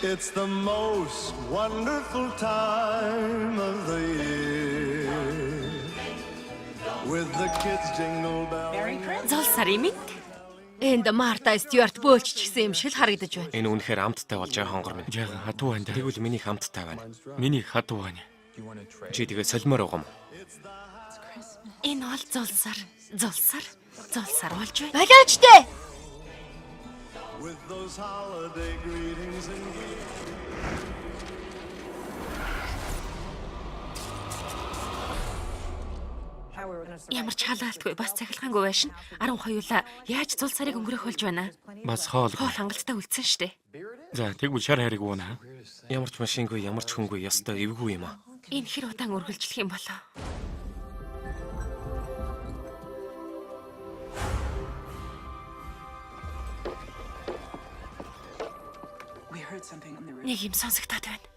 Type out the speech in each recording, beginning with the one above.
It's the most wonderful time of the year. With the kids jingle bells. Зул сарын минь. Энд Марта Стюарт бөөлжчихсэн юм шиг л харагдаж байна. Энэ үнэхээр амттай болж байгаа хонгор минь. Жаахан хатуу байна да. Тэгвэл минийх амттай байна. Миний хатуу байна. Чи тэгээ солимоор байгаа юм уу? Энэ бол зул сар. Зул сар. Зул сар болж байна. Болооч дээ. With those holiday greetings and gifts. Ямар ч халаалтгүй бас цахилгаангүй байшин 10 хоёулаа яаж зул сарыг өнгөрөөх болж байна? Бас хоол. Хоол хангалттай үлдсэн штэ. За, тэгвэл шар хайрыг уунаа. Ямар ч машингүй, ямар ч хүнгүй ёстой эвгүй юм аа. Энэ хэр удаан үргэлжлэх юм болоо? Нэг юм сонсогдоод байна.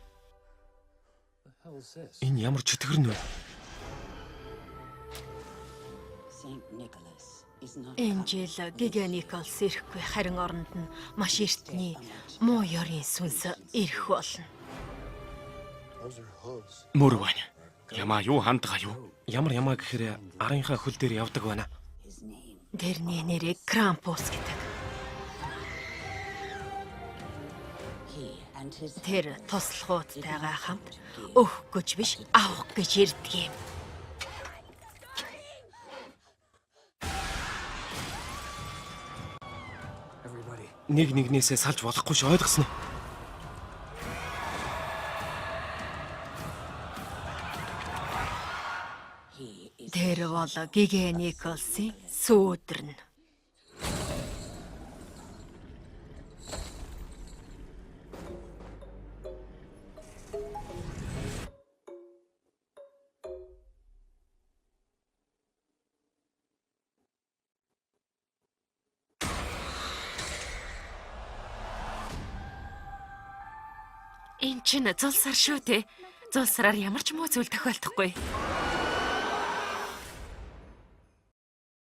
Энэ ямар чөтгөр нь вэ? Энэ жил Гигэ Николс ирэхгүй, харин оронд нь маш эртний муу ёрын сүнс ирэх болно. Мөр байна. Ямаа юу хандгаа юу? Ямар ямаа гэхээр арынхаа хөл дээр явдаг байна. Тэрний нэрийг Крампус гэдэг. Тэр туслахуудтайгаа хамт өгөх гэж биш, авах гэж ирдэг юм. Нэг нэгнээсээ салж болохгүй ш ойлгосон уу? Тэр бол Гигэ Николсын сүүдэр нь. Энэ чинь зул сар шүү дээ. Зул сараар ямар ч муу зүйл тохиолдохгүй.